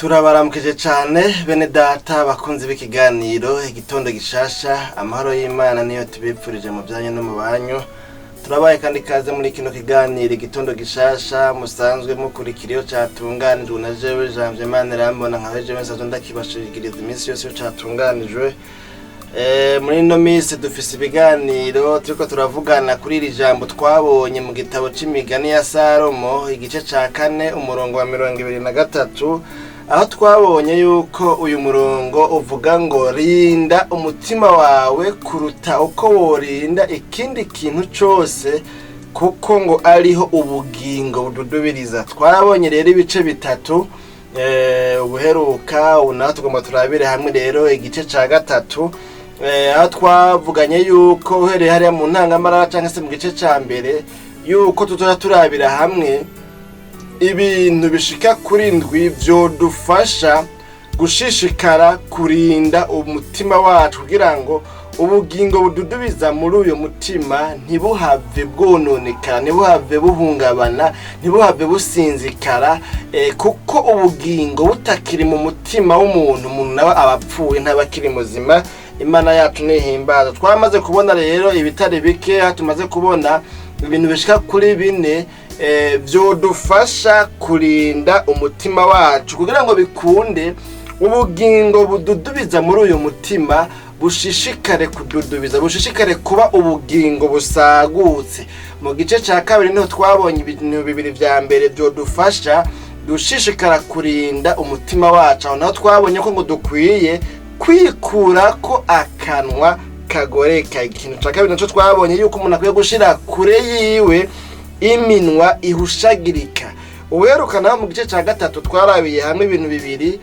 Turabaramukije cane bene data bakunzi b'ikiganiro Igitondo Gishasha. Amahoro y'Imana niyo tubipfurije mu byanyu no mu banyu. Turabaye kandi kaze muri kino kiganiro Igitondo Gishasha musanzwe mukurikira iyo catunganijwe na jewe Janvier Manirambona, nka jewe nsanzwe ndakibashikiriza iminsi yose iyo catunganijwe. Muri ino minsi dufise ibiganiro turiko turavugana kuri iri jambo twabonye mu gitabo c'Imigani ya Salomo, igice ca 4, umurongo wa 23, aho twabonye yuko uyu murongo uvuga ngo: "Rinda umutima wawe kuruta uko worinda ikindi kintu cose, kuko ngo ariho ubugingo bududubiriza." Twarabonye rero ibice bitatu ubuheruka. Ubu naho tugomba turabire hamwe rero igice ca gatatu, aho twavuganye yuko uhereye hariya mu ntangamarara cyangwa se mu gice ca mbere yuko tuzoja turabira hamwe ibintu bishika kuri ndwi vyodufasha gushishikara kurinda umutima wacu, kugira ngo ubugingo bududubiza muri uyu mutima ntibuhave bwononekara, ntibuhave buhungabana, ntibuhave businzikara, kuko ubugingo butakiri mu mutima w'umuntu, umuntu nawe aba apfuye, ntaba akiri muzima. Imana yacu nihimbaza. Twamaze kubona rero ibitari bike, aho tumaze kubona ibintu bishika kuri bine vyodufasha kurinda umutima wacu, kugira ngo bikunde ubugingo bududubiza muri uyu mutima bushishikare kududubiza, bushishikare kuba ubugingo busagutse. Mu gice cya kabiri niho twabonye ibintu bibiri vya mbere vyodufasha dushishikara kurinda umutima wacu. Aho naho twabonye ko ngo dukwiye kwikura ko akanwa kagoreka. Ikintu cya kabiri naco twabonye yuko umuntu akwiye gushira kure yiwe iminwa ihushagirika. Ubuheruka naho mu gice cya gatatu twarabiye hamwe ibintu bibiri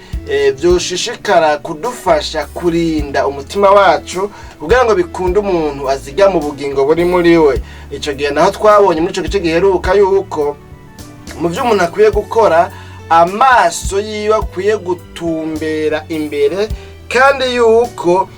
vyoshishikara kudufasha kurinda umutima wacu, kugira ngo bikunde umuntu aziga mu bugingo buri muri we. Ico gihe naho twabonye muri ico gice giheruka yuko mu vyo umuntu akwiye gukora, amaso yiwe akwiye gutumbera imbere, kandi yuko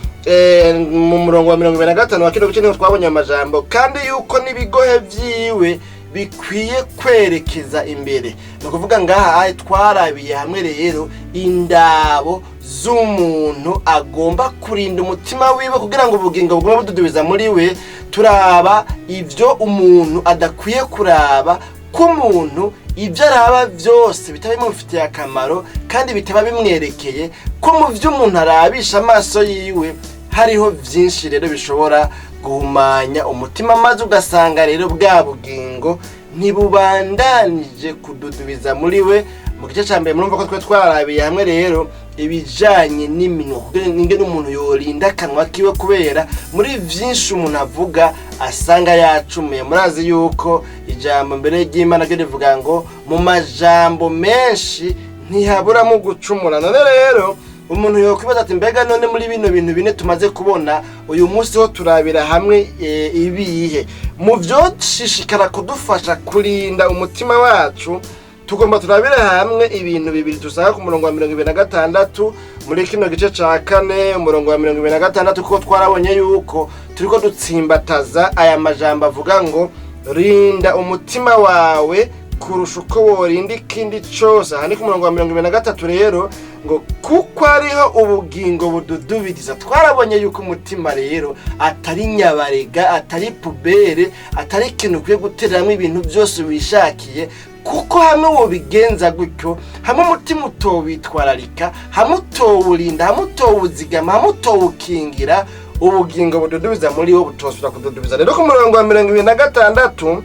mu murongo wa 25 wa kino gice niho twabonye amajambo, kandi yuko n'ibigohe vyiwe bikwiye kwerekeza imbere. Ni ukuvuga ngaha twarabiye hamwe rero indabo z'umuntu agomba kurinda umutima wiwe kugira ngo ubugingo bugume bududubiza muri we. Turaba ivyo umuntu adakwiye kuraba, ko umuntu ibyo araba byose bitaba bimufitiye akamaro kandi bitaba bimwerekeye, ko mu byo umuntu arabisha amaso yiwe hariho byinshi rero bishobora guhumanya umutima, maze ugasanga rero bwa bugingo ntibubandanije kududubiza muri we. Mu gice cya mbere murumva ko twe twarabiye hamwe rero ibijanye n'iminwa, kugira ingene umuntu yorinda akanwa kiwe, kubera muri vyinshi umuntu avuga asanga yacumuye. Murazi yuko ijambo mbere ry'Imana ryo rivuga ngo mu majambo menshi ntihaburamo gucumura. None rero umuntu yokwibaza ati: "Mbega none muri bino bintu bine tumaze kubona uyu munsi ho turabira hamwe ibihe mu vyoshishikara kudufasha kurinda umutima wacu?" Tugomba turabira hamwe ibintu bibiri dusanga ku murongo wa 26 muri kino gice ca kane, umurongo wa 26, kuko twarabonye yuko turiko dutsimbataza aya majambo avuga ngo: "Rinda umutima wawe kurusha uko worinda ikindi cose." Aha ni ku murongo wa 23 rero, ngo kuko ariho ubugingo bududubiriza. Twarabonye yuko umutima rero atari nyabarega, atari poubelle, atari ikintu ukwiye gutereramwo ibintu byose wishakiye, kuko hamwe wobigenza gutyo, hamwe umutima utowitwararika, hamwe utowurinda, hamwe utowuzigama, hamwe utowukingira, ubugingo bududubiza muri wo butosubira kududubiza. Rero ku murongo wa 26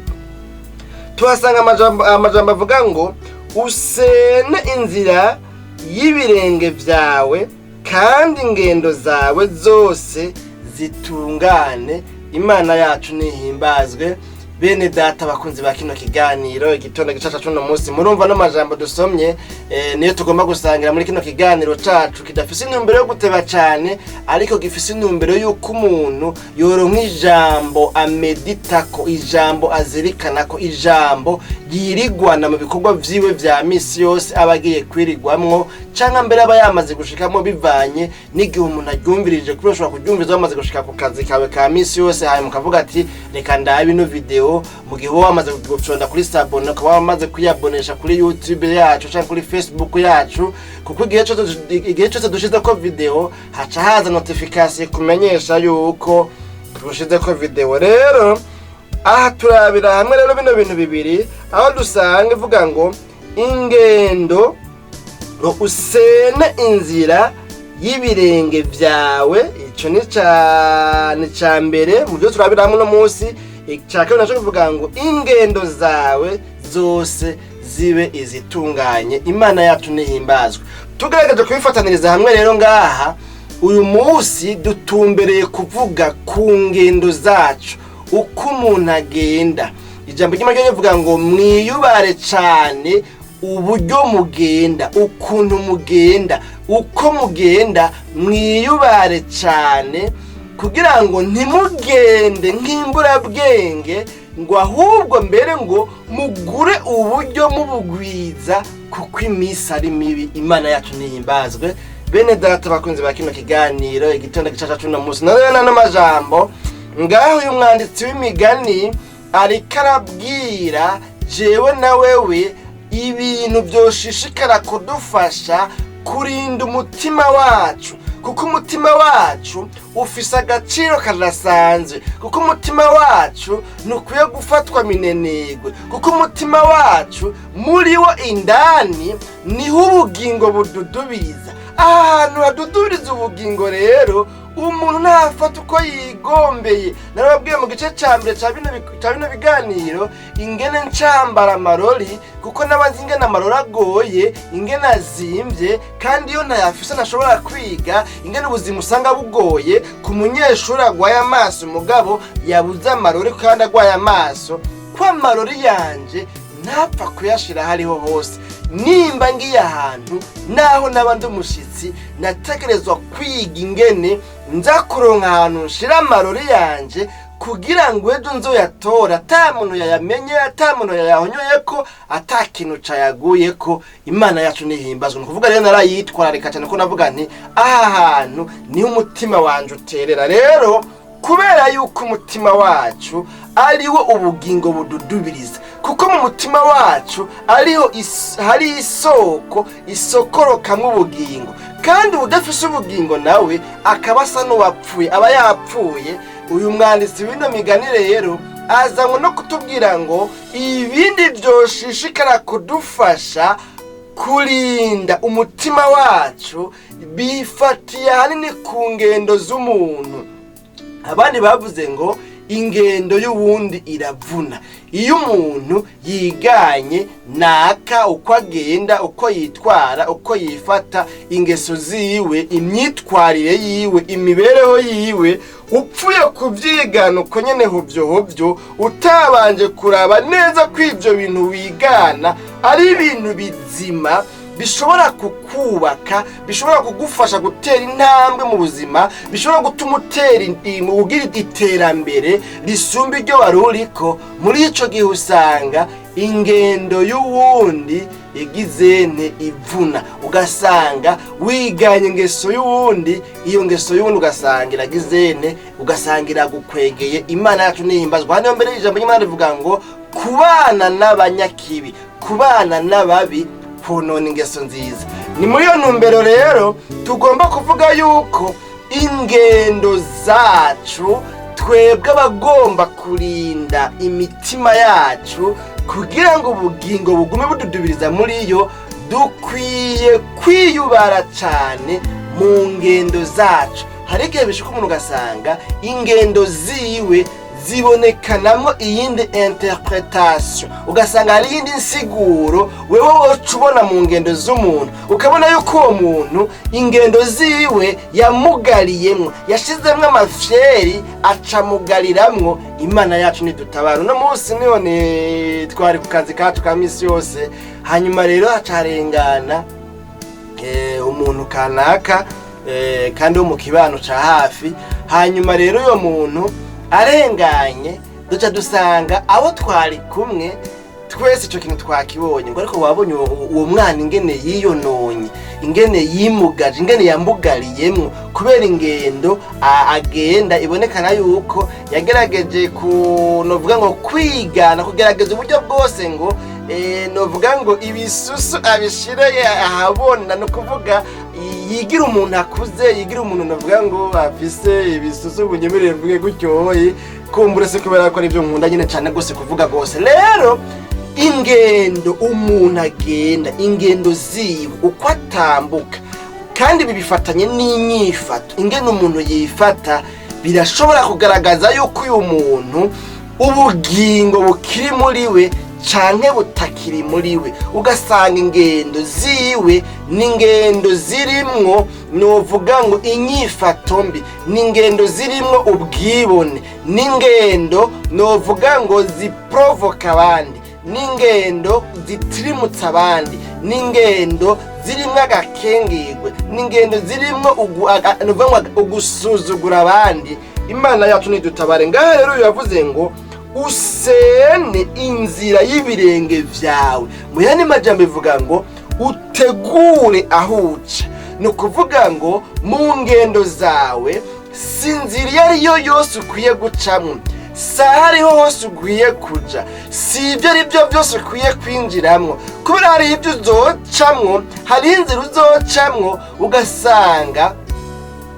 tuhasanga amajambo avuga ngo: "Usene inzira y'ibirenge vyawe, kandi ingendo zawe zose zitungane." Imana yacu nihimbazwe. Bene data bakunzi ba kino kiganiro Igitondo Gishasha cuno munsi, murumva no majambo dusomye, niyo tugomba gusangira muri kino kiganiro cacu kidafise intumbero yo guteba cane, ariko gifise intumbero y'uko umuntu yoronka ijambo ameditako, ijambo azirikanako, ijambo yirigwana mu bikorwa vyiwe vya misi yose aba agiye kwirigwamwo. Cyangwa mbere aba yamaze gushikamo, bivanye n'igihe umuntu aryumvirije, kuko ushobora kuryumviriza wamaze gushika ku kazi kawe ka misi yose, hanyuma ukavuga ati: "Reka ndabe ino video." Mu gihe uba wamaze gufyonda kuri s'abonner, ukaba wamaze kwiyabonesha kuri YouTube yacu cyangwa kuri Facebook yacu, kuko igihe cyose dushizeko video haca haza notification kumenyesha yuko dushizeko video. Rero aha turabira hamwe rero bino bintu bibiri, aho dusanga ivuga ngo ingendo, ngo usene inzira y'ibirenge byawe. Ico ni ca mbere mu byo turabira hamwe uno munsi. Ica kabiri naco kivuga ngo ingendo zawe zose zibe izitunganye. Imana yacu nihimbazwe. Tugerageje kubifataniriza hamwe rero, ngaha uyu munsi dutumbereye kuvuga ku ngendo zacu, uko umuntu agenda. Ijambo ry'Imana rivuga ngo mwiyubare cane uburyo mugenda, ukuntu mugenda, uko mugenda, mwiyubare cane kugira ngo ntimugende nk'imburabwenge, ngo ahubwo mbere ngo mugure uburyo mubugwiza, kuko iminsi ari mibi. Imana yacu nihimbazwe. Bene data bakunzi ba kino kiganiro Igitondo Gicaca cuno munsi, nayo nano majambo ngaho uyu mwanditsi w'imigani ariko arabwira jewe na wewe ibintu byoshishikara kudufasha kurinda umutima wacu, kuko umutima wacu ufise agaciro kadasanzwe, kuko umutima wacu ntukwiye gufatwa minenegwe, kuko umutima wacu muri wo indani niho ubugingo bududubiriza. Ahantu hadudubiriza ubugingo rero, umuntu ntafata uko yigombeye. Narababwiye mu gice ca mbere ca bino biganiro ingene ncambara amarori, kuko n'abazi ingene amarori agoye, ingene azimvye, kandi iyo ntayafise ntashobora kwiga, ingene ubuzima usanga bugoye ku munyeshuri agwaye amaso, mugabo yabuze amarori kandi agwaye amaso, ko amarori yanje ntapfa kuyashira hariho hose. Nimba ngiye ahantu, naho naba ndi umushitsi, nategerezwa kwiga ingene nza kuronka ahantu nshira amarori yanje, kugira ngo ejo nzoyatora ata muntu yayamenye, ata muntu yayahonyoyeko, ata kintu cayaguyeko. Imana yacu nihimbazwe. Ni ukuvuga rero narayitwararika cyane, ko navuga nti aha hantu niho umutima wanje uterera. Rero kubera yuko umutima wacu ariwo ubugingo bududubiriza, kuko mu mutima wacu ariho hari isoko isokorokamwo ubugingo, kandi udafise ubugingo nawe akaba asa n'uwapfuye, aba yapfuye. Uyu mwanditsi w'ino migani rero azanywe no kutubwira ngo ibindi byoshishikara kudufasha kurinda umutima wacu bifatiye ahanini ku ngendo z'umuntu. Abandi bavuze ngo ingendo y'uwundi iravuna. Iyo umuntu yiganye naka, uko agenda, uko yitwara, uko yifata, ingeso ziwe, imyitwarire yiwe, imibereho yiwe, upfuye kubyigana uko nyene hobyo hobyo, utabanje kuraba neza ko ibyo bintu wigana ari ibintu bizima bishobora kukubaka, bishobora kugufasha gutera intambwe mu buzima, bishobora gutuma utera ugira iterambere risumba iryo wari uriko, muri ico gihe usanga ingendo y'uwundi igizene ivuna. Ugasanga wiganye ingeso y'uwundi, iyo ngeso y'uwundi ugasanga iragizene, ugasanga iragukwegeye. Imana yacu nihimbazwa. Hano mbere y'ijambo ry'Imana rivuga ngo kubana n'abanyakibi, kubana n'ababi, konona ingeso nziza. Ni muri iyo ntumbero rero tugomba kuvuga yuko ingendo zacu, twebwe abagomba kurinda imitima yacu kugira ngo ubugingo bugume bududubiriza muri yo, dukwiye kwiyubara cyane mu ngendo zacu. Hari igihe bishika umuntu ugasanga ingendo ziwe zibonekanamo iyindi interpretation, ugasanga hari iyindi nsiguro wewe woca ubona mu ngendo z'umuntu, ukabona yuko uwo muntu ingendo ziwe yamugariyemwo, yashizemwo amafyeri, acamugariramwo. Imana yacu nidutabara. Uno munsi none twari ku kazi kacu ka misi yose, hanyuma rero hacarengana umuntu kanaka, kandi wo mu kibano ca hafi. Hanyuma rero uyo muntu arenganye, duca dusanga abo twari kumwe. Twese icyo kintu twakibonye ngo ariko wabonye uwo mwana ingene yiyononye, ingene yimugaje, ingene yambugariyemwo kubera ingendo agenda ibonekana yuko yagerageje ku novuga ngo kwigana, kugerageza uburyo bwose ngo novuga ngo ibisusu abishire ahabona, ni ukuvuga yigira umuntu akuze, yigira umuntu novuga ngo afise ibisusu, bunyemerere mvuge gutyoye, kumbure se kubera ko aribyo nkunda nyine cyane rwose kuvuga rwose. Rero ingendo umuntu agenda, ingendo ziwe uko atambuka, kandi ibi bifatanye n'inyifato, ingene umuntu yifata birashobora kugaragaza yuko uyu muntu ubugingo bukiri muri we canke butakiri muri we. Ugasanga ingendo ziwe ni ingendo zirimwo novuga ngo inyifato mbi, ni ingendo zirimwo ubwibone, ni ingendo novuga ngo ziprovoka abandi, ni ingendo zitirimutsa abandi, ni ingendo zirimwo agakengerwe, ni ingendo zirimwo novuga ngo ugusuzugura abandi. Imana yacu nidutabare. Ngaha rero uyu yavuze ngo usene inzira y'ibirenge vyawe, mu yandi majambo ivuga ngo utegure aho uca. Ni ukuvuga ngo mu ngendo zawe si inzira iyo ari yo yose ukwiye gucamwo, si aho ariho hose ukwiye kuja, si ibyo ari byo byose ukwiye kwinjiramwo, kubera hari ibyo uzocamwo, hari inzira uzocamwo ugasanga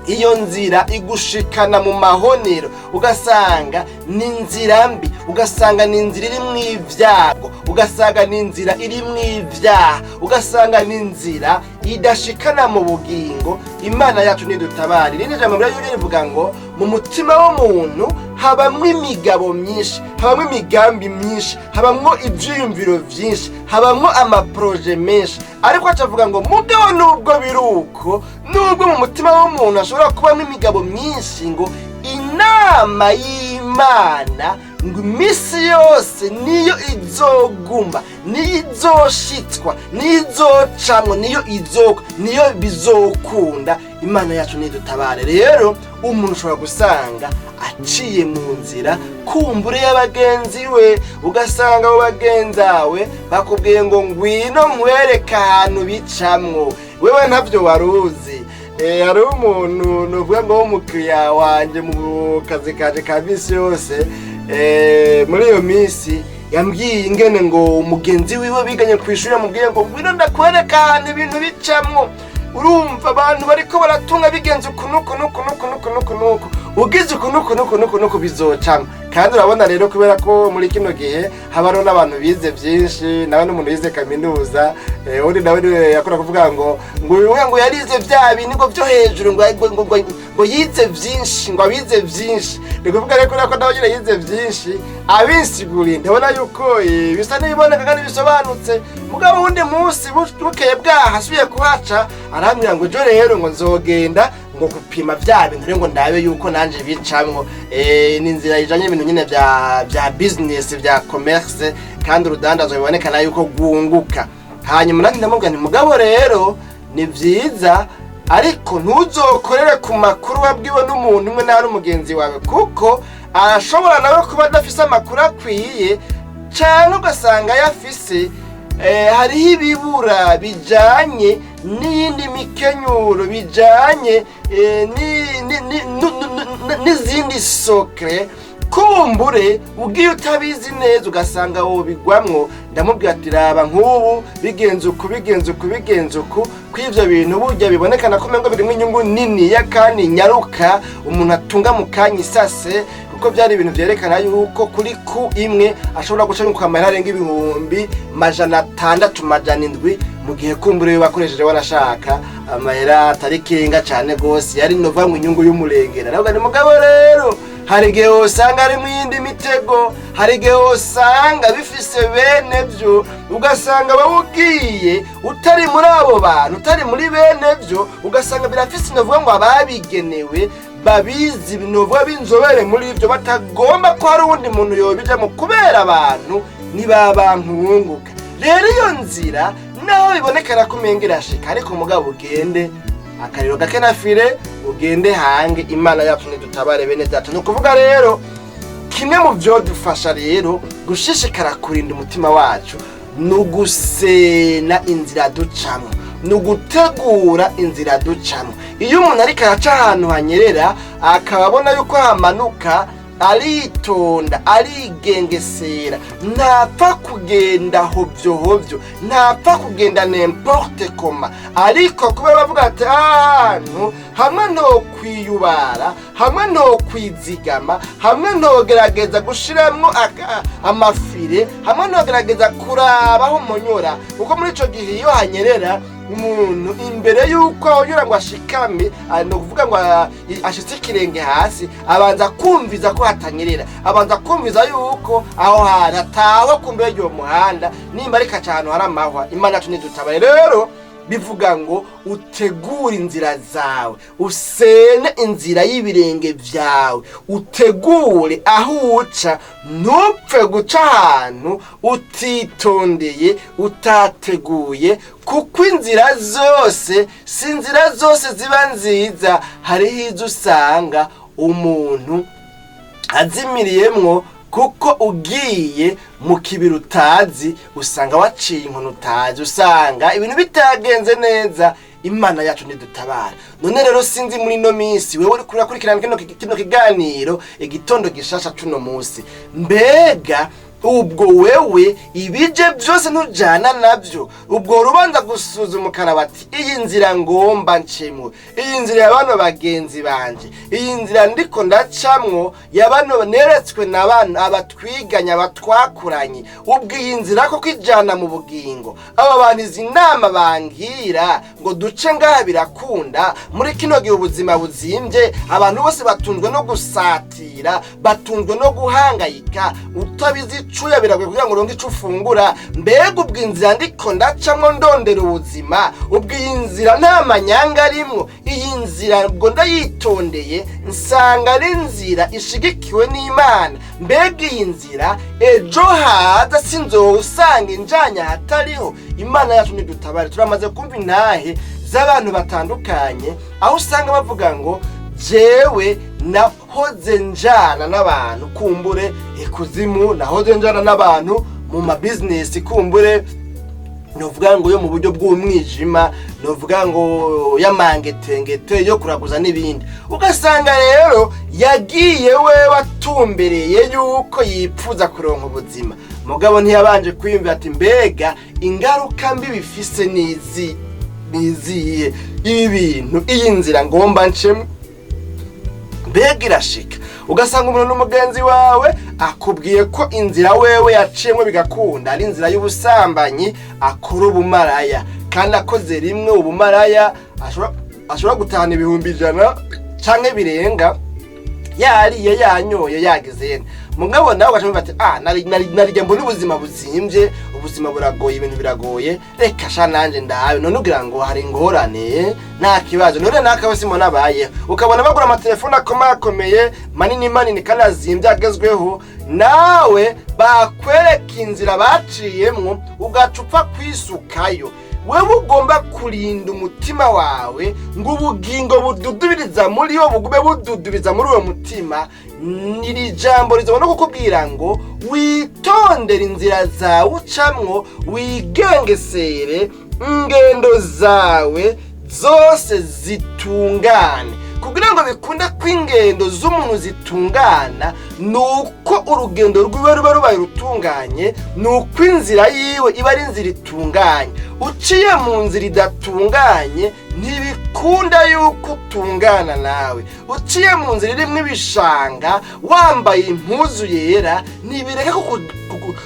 iyo nzira igushikana mu mahonero, ugasanga ni inzira mbi, ugasanga ni inzira irimwo ibyago, ugasanga ni inzira irimwo ibyaha, ugasanga ni inzira idashikana mu bugingo. Imana yacu nidutabare. Irindi jambo muri Bibiliya rivuga ngo mu mutima w'umuntu habamwo imigabo myinshi, habamwo imigambi myinshi, habamwo ivyiyumviro vyinshi, habamwo amaproje menshi, ariko acavuga ngo mugabo nubwo biruko, nubwo mu mutima w'umuntu hashobora kubamwo imigabo myinshi, ngo inama y'Imana ngo iminsi yose niyo izoguma, niyo izoshitswa, niyo izocamwo, niyo bizokunda. Imana yacu nidutabare. Rero umuntu ushobora gusanga aciye mu nzira kumbure y'abagenzi we, ugasanga abo bagenzawe bakubwiye ngo ngwino nkwereke ahantu bicamwo, wewe ntavyo waruzi. Hariho umuntu nuvuga ngo w'umukiriya wanje mu kazi kanje ka misi yose, muri iyo minsi yambwiye ingene ngo umugenzi wiwe biganye kw'ishuri yamubwiye ngo ngwino ndakwereka ahantu ibintu bicamwo, urumva abantu bariko baratunga bigenze uku nuku nuku nuku nuku nuku nuku, ugize uku nuku nuku nuku nuku bizocamwo. Kandi urabona rero kubera ko muri kino gihe haba hariho n'abantu bize vyinshi, nawe n'umuntu yize kaminuza, undi nawe niwe yakunda kuvuga ngo uyu ngo yarize vya bintu ngo vyo hejuru, ngo yize vyinshi, ngo abize vyinshi. Ni kuvuga rero kubera ko nawe nyene yize vyinshi, abinsiguriye ndabona yuko bisa n'ibiboneka kandi bisobanutse. Mugabo uwundi munsi bukeye bwaho asubiye kuhaca arambwira ngo ejo rero ngo nzogenda ngo gupima vya bintu rero ngo ndabe yuko nanje bicamwo. Ni inzira ijanye ibintu nyene vya business, vya commerce, kandi urudandazwa bibonekana yuko rwunguka. Hanyuma nanjye ndamubwira nti mugabo rero ni vyiza, ariko ntuzokorere ku makuru wabwiwe n'umuntu umwe nawe ari umugenzi wawe, kuko arashobora nawe kuba adafise amakuru akwiye, canke ugasanga ayafise hariho ibibura bijanye n'iyindi mikenyuro, bijanye n'izindi sokre, kumbure ugiye utabizi neza ugasanga wobigwamwo. Ndamubwira ati raba nk'ubu bigenze uku, bigenze uku, bigenze uku, kw'ivyo bintu burya bibonekana ko umengo birimwo inyungu niniya kandi nyaruka, umuntu atunga mu kanya isase, kuko byari ibintu vyerekana yuko kuri ku imwe ashobora guca yunguka amahera arenga 600,000, 700,000, mu gihe kumbure bakoresheje wanashaka amahera atari kinga cane gose, yari nova mu inyungu y'umurengera. Ndavuga nti mugabo rero hari igihe wosanga harimwo iyindi mitego, hari igihe wosanga bifise bene vyo, ugasanga wowe ugiye utari muri abo bantu, utari muri bene vyo, ugasanga birafise novuga ngo ababigenewe babizi, novuga b'inzobere muri ivyo, batagomba ko hari uwundi muntu yobijamwo, kubera abantu nibabantu bunguka. Rero iyo nzira naho bibonekana ko umenga irashika, ariko mugabo ugende akariro gake na fire ugende hange. Imana yacu nidutabare bene data. Ni ukuvuga rero Kimwe mu vyodufasha rero gushishikara kurinda umutima wacu ni ugusena inzira ducamwo, ni ugutegura inzira ducamwo. Iyo umuntu ariko araca ahantu hanyerera, akaba abona yuko hamanuka, aritonda, arigengesera, ntapfa kugenda hovyo hovyo, ntapfa kugenda n'importe comment. Ariko kubera bavuga ati ahantu hamwe ntokwiyubara, hamwe ntokwizigama, hamwe ntogerageza gushiramwo amafire, hamwe ntogerageza kuraba aho munyura, kuko muri ico gihe iyo hanyerera, umuntu imbere y'uko ahonyura ngo ashikame, ni ukuvuga ngo ashitse ikirenge hasi, abanza kumviza ko hatanyerera, abanza kumviza yuko aho hantu atawa kumbere y'uwo muhanda nimba ariko aca ahantu hari amahwa. Imana yacu ntidutabare. Rero bivuga ngo utegure inzira zawe, usene inzira y'ibirenge vyawe, utegure aho uca, ntupfe guca ahantu utitondeye, utateguye, kuko inzira zose si inzira zose ziba nziza. Hariho izo usanga umuntu azimiriyemwo, kuko ugiye mu kibiri utazi, usanga waciye inkono utazi, usanga ibintu bitagenze neza. Imana yacu ntidutabara. None rero sinzi muri ino minsi wewe uriko urakurikirana kino kiganiro Igitondo Gishasha cuno munsi, mbega ubwo wewe ibije byose ntujana nabyo? Ubwo rubanza gusuzuma ukaraba ati iyi nzira ngomba ncemwo, iyi nzira ya bano bagenzi banje, iyi nzira ndiko ndacamwo ya bano neretswe na bano abatwiganya, abatwakuranye, ubwo iyi nzira koko ijana mu bugingo? Aba bantu izi nama bangira ngo duce ngaha birakunda? Muri kino gihe ubuzima buzimbye, abantu bose batunzwe no gusatira, batunzwe no guhangayika, utabizi icuya biragoye kugira ngo uronke ico ufungura. Mbega ubwo inzira ndiko ndacamwo ndondera ubuzima, ubwo iyi nzira nta manyanga arimwo? Iyi nzira ubwo ndayitondeye nsanga ari inzira ishigikiwe n'Imana? Mbega iyi nzira ejo haza sinzowusanga injanya ahatariho? Imana yacu ntidutabare. Turamaze kumva intahe z'abantu batandukanye, aho usanga bavuga ngo jewe nahoze njana n'abantu kumbure ikuzimu, nahoze njana n'abantu mu mabizinesi kumbure novuga ngo yo mu buryo bw'umwijima, novuga ngo y'amangetengete yo kuraguza n'ibindi. Ugasanga rero yagiye we watumbereye yuko yipfuza kuronka ubuzima, mugabo ntiyabanje kwiyumvira ati mbega ingaruka mbi bifise nizi niziye? Ibi bintu, iyi nzira ngomba ncemo, mbega irashika? Ugasanga umuntu n'umugenzi wawe akubwiye ko inzira wewe yaciyemo bigakunda ari inzira y'ubusambanyi, akora ubumaraya, kandi akoze rimwe ubumaraya ashobora gutahana 100,000 canke birenga, yariye, yanyoye, yagize yene. Mugabo nawe ugaca wumva ati ah, nari mbona ubuzima buzimvye, ubuzima buragoye, ibintu biragoye, reka sha nanje ndabe. None ugira ngo hari ingorane? Nta kibazo. None nakawe simona abayeho, ukabona bagura amatelefone akomakomeye, manini manini kandi azimvye, agezweho, nawe bakwereka inzira baciyemwo ugaca upfa kwisukayo. Wewe ugomba kurinda umutima wawe ngo ubugingo bududubiriza muri wo bugume bududubiza muri uwo mutima. Iri jambo rizobona no kukubwira ngo witondere inzira zawe ucamwo, wigengesere, ingendo zawe zose zitungane. Kugira ngo bikunde ko ingendo z'umuntu zitungana, ni uko urugendo rwiwe ruba rubaye rutunganye, ni uko inzira yiwe iba ari inzira itunganye. Uciye mu nzira idatunganye, ntibikunda yuko utungana nawe. Uciye mu nzira irimo ibishanga wambaye impuzu yera, ntibireka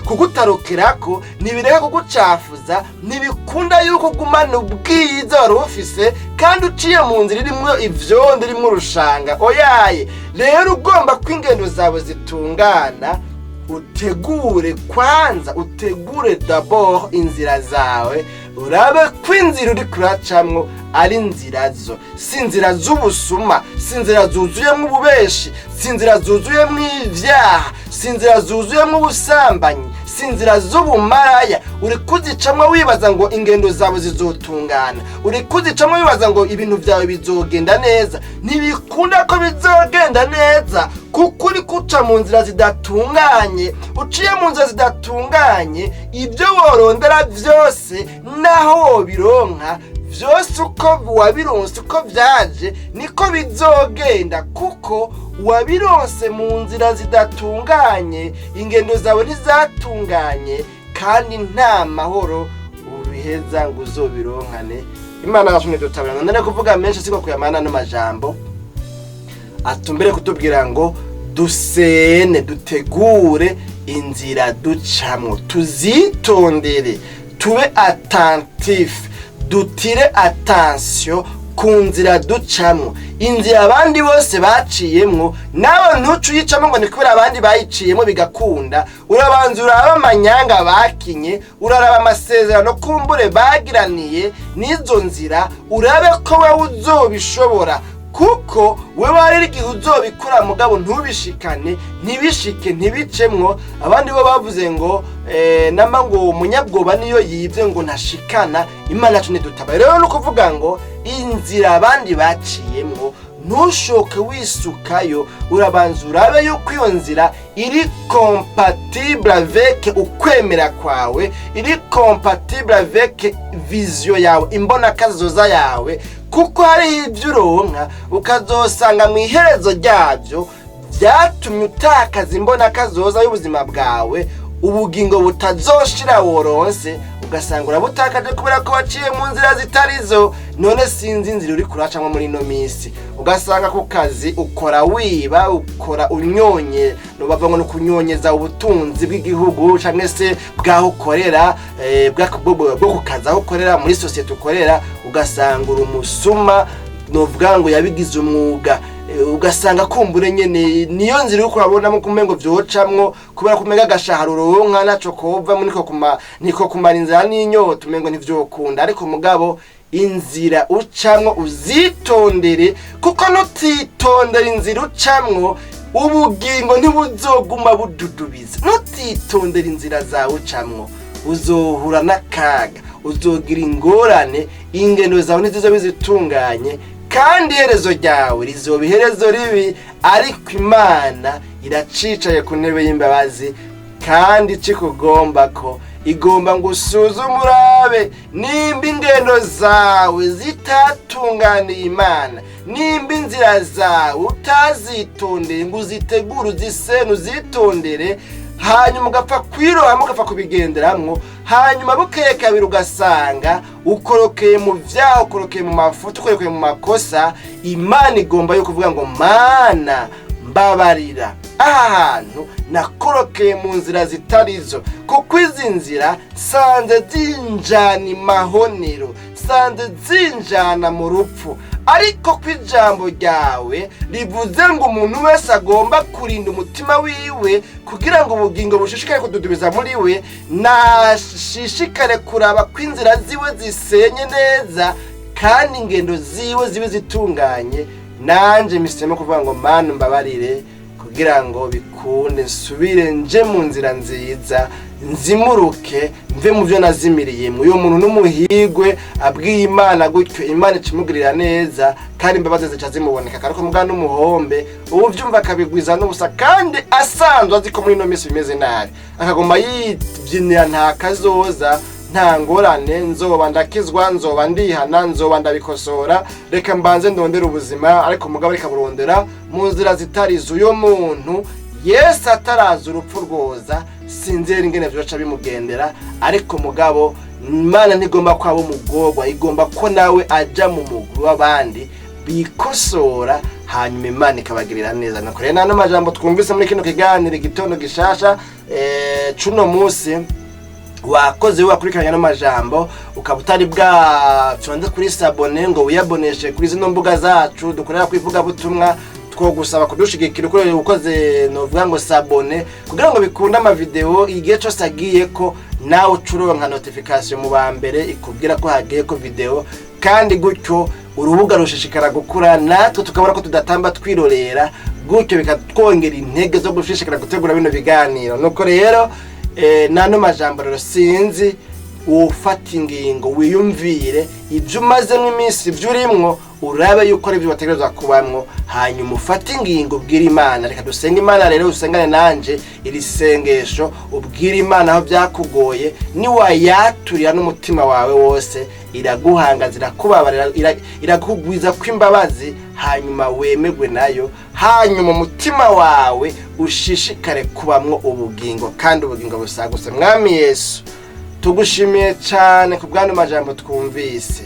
kugutarukirako, ntibireka kugucafuza, ntibikunda yuko ugumana ubwiza wari ufise kandi uciye mu nzira irimo ivyondo, irimo urushanga. Oyaye! Rero ugomba ko ingendo zawe zitungana, utegure kwanza, utegure d'abord inzira zawe, urabe ko inzira uri kuracamwo ari inzira zo, si inzira z'ubusuma, si inzira zuzuyemwo ububeshi, si inzira zuzuyemwo ivyaha, si inzira zuzuyemwo ubusambanyi, si inzira z'ubumaraya. Uri kuzicamwo wibaza ngo ingendo zawe zizotungana, uri kuzicamwo wibaza ngo ibintu vyawe bizogenda neza. Ntibikunda ko bizogenda neza. Kuko uri kuca mu nzira zidatunganye. Uciye mu nzira zidatunganye, ibyo worondera byose, naho wobironka byose, uko wabironse, uko byaje, niko bizogenda, kuko wabironse mu nzira zidatunganye. Ingendo zawe ntizatunganye, kandi nta mahoro ubiheza ngo uzobironkane. Imana yacu ntidutabara. None kuvuga menshi siko kuyamana n'amajambo atumbere kutubwira ngo dusene, dutegure inzira ducamwo, tuzitondere, tube attentif, dutire attention ku nzira ducamwo. Inzira abandi bose baciyemwo, nawe ntuce uyicamo ngo ni kubera abandi bayiciyemo bigakunda. Urabanza uraba amanyanga bakinye, uraraba amasezerano kumbure bagiraniye n'izo nzira, urabe ko wowe uzobishobora, kuko wewe hari igihe uzobikora mugabo ntubishikane, ntibishike, ntibicemwo. Abandi bo bavuze ngo nama ngo umunyabwoba niyo yibye ngo ntashikana. Imana yacu ntidutabare. Rero ni ukuvuga ngo inzira abandi baciyemwo ntushoke wisukayo. Urabanza urabe yuko iyo nzira iri compatible avec ukwemera kwawe, iri compatible avec vision yawe, imbonakazoza yawe, kuko hariho ibyo uronka ukazosanga mu iherezo ryabyo byatumye utakaza imbonakazoza y'ubuzima bwawe. Ubugingo butazoshira woronse ugasanga urabutakaje kubera ko waciye mu nzira zitarizo. None sinzi inzira uri kuracamo muri ino minsi. Ugasanga ku kazi ukora wiba, ukora unyonye, bava ngo ni ukunyonyeza ubutunzi bw'igihugu cyangwa se bw'aho ukorera, bwo ku kazi aho ukorera, muri sosiyete ukorera, ugasanga uri umusuma, novuga ngo yabigize umwuga. Ugasanga kumbure nyene niyo nzira uriko urabonamo kumengo vyocamwo, kubera kumenga agashahara uronka naco kovamwo, niko kumara inzara n'inyota, umengo ntivyokunda. Ariko mugabo inzira ucamwo uzitondere, kuko nutitondera inzira ucamwo, ubugingo ntibuzoguma bududubiza. Nutitondera inzira zawe ucamwo, uzohura n'akaga, uzogira ingorane, ingendo zawe ntizizoba bizitunganye, kandi iherezo ryawe rizoba iherezo ribi. Ariko Imana iracicaye ku ntebe y'imbabazi, kandi ikikugomba ko igomba ngo usuzume, urabe nimba ingendo zawe zitatunganiye Imana, nimba inzira zawe utazitondeye ngo uzitegure, uzisene, uzitondere, hanyuma ugapfa kwirohamo, ugapfa kubigenderamwo, hanyuma bukeye kabiri ugasanga ukorokeye mu vyaha, ukorokeye mu mafuti, ukorokeye mu makosa. Imana igomba yo kuvuga ngo: "Mana, mbabarira, aha hantu nakorokeye mu nzira zitarizo, kuko izi nzira sanze zinjana imahonero, sanze zinjana mu rupfu. Ariko ko ijambo ryawe rivuze ngo umuntu wese agomba kurinda umutima wiwe kugira ngo ubugingo bushishikare kududubiza muri we, nashishikare kuraba ko inzira ziwe zisenye neza kandi ingendo ziwe zibe zitunganye. Nanje misemo kuvuga ngo: Mana, mbabarire, kugira ngo bikunde nsubire nje mu nzira nziza, nzimuruke mve mu byo nazimiriyemo." Uyu muntu n'umuhigwe abwiye Imana gutyo, Imana ikimugirira neza kandi imbabazi zica zimuboneka. Ariko mugana n'umuhombe ubu byumva akabigwiza n'ubusa, kandi asanzwe azi ko muri ino minsi bimeze nabi, akaguma yibyinira nta kazoza, nta ngorane, nzoba ndakizwa, nzoba ndihana, nzoba ndabikosora, reka mbanze ndondere ubuzima. Ariko umugabo reka burondera mu nzira zitarizo. Uyo muntu Yesu ataraza urupfu rwoza, sinzera ingene vyoca bimugendera. Ariko mugabo Imana ntigomba ko aba umugorwa, igomba ko nawe aja mu mugwi w'abandi bikosora, hanyuma Imana ikabagirira neza. Nuko rero n'ano majambo twumvise muri kino kiganiro Igitondo Gishasha cuno munsi. Wakoze wakurikiranye n'amajambo, ukaba utari bwafyonde kuri s'abonner ngo wiyaboneshe kuri zino mbuga zacu dukorera ku ivugabutumwa, twogusaba kudushigikira uko ukoze, novuga ngo s'abonner, kugira ngo bikunde amavideo igihe cyose agiye ko nawe ucuronka notification mu ba mbere ikubwira ko hagiye ko video, kandi gutyo urubuga rushishikara gukura, natwe tukabona ko tudatamba twirorera, gutyo bikatwongera intege zo gushishikara gutegura bino biganiro. Nuko rero nano majambo rero sinzi. Ufata ingingo, wiyumvire ibyo umazemo iminsi, ibyo urimwo, urabe yuko ari byo bategerezwa kubamwo, hanyuma ufate ingingo, ubwire Imana. Reka dusenge Imana rero. Usengane nanje iri sengesho, ubwire Imana aho byakugoye. Niwayaturira n'umutima wawe wose, iraguhangaza, irakubabarira, irakugwiza kw'imbabazi, hanyuma wemerwe nayo, hanyuma umutima wawe ushishikare kubamwo ubugingo kandi ubugingo busagutse. Mwami Yesu, tugushimiye cyane ku bw'ano majambo twumvise.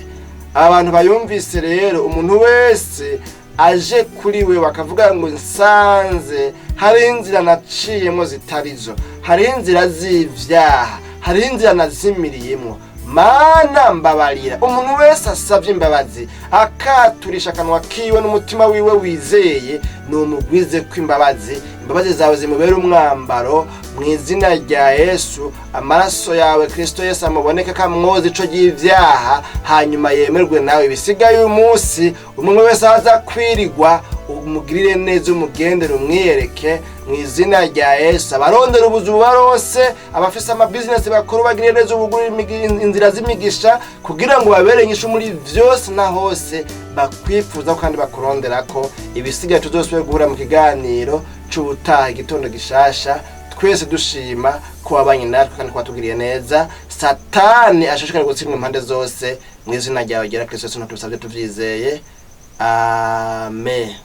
Abantu bayumvise rero, umuntu wese aje kuri we bakavuga ngo: "Nsanze hari inzira naciyemo zitarizo, hari inzira z'ibyaha, hari inzira nazimiriyemo, Mana mbabarira." Umuntu wese asabye imbabazi, akaturisha akanwa kiwe n'umutima wiwe wizeye, ni umugwize kw'imbabazi. Imbabazi zawe zimubere umwambaro mu izina rya Yesu. Amaraso yawe Kristo Yesu amuboneke kamwoza ico ry'ivyaha, hanyuma yemerwe nawe. Ibisigaye uyu munsi, umwe wese aza kwirigwa, umugirire neza, umugendere, umwiyereke mu izina rya Yesu. Abarondera ubuzu barose, abafise amabizinesi bakuru, bagirire neza, ubugurire inzira z'imigisha, kugira ngo babere inyishu muri vyose na hose bakwifuza kandi bakurondera ko. Ibisigaye tuzosubire guhura mu kiganiro c'ubutaha, igitondo gishasha. Twese dushima ko wabanye natwe kandi ko watugiriye neza. Satani ashishikare gutsindwa impande zose mu izina ryawe ryera Kristo Yesu, tubisabye tuvyizeye, amen.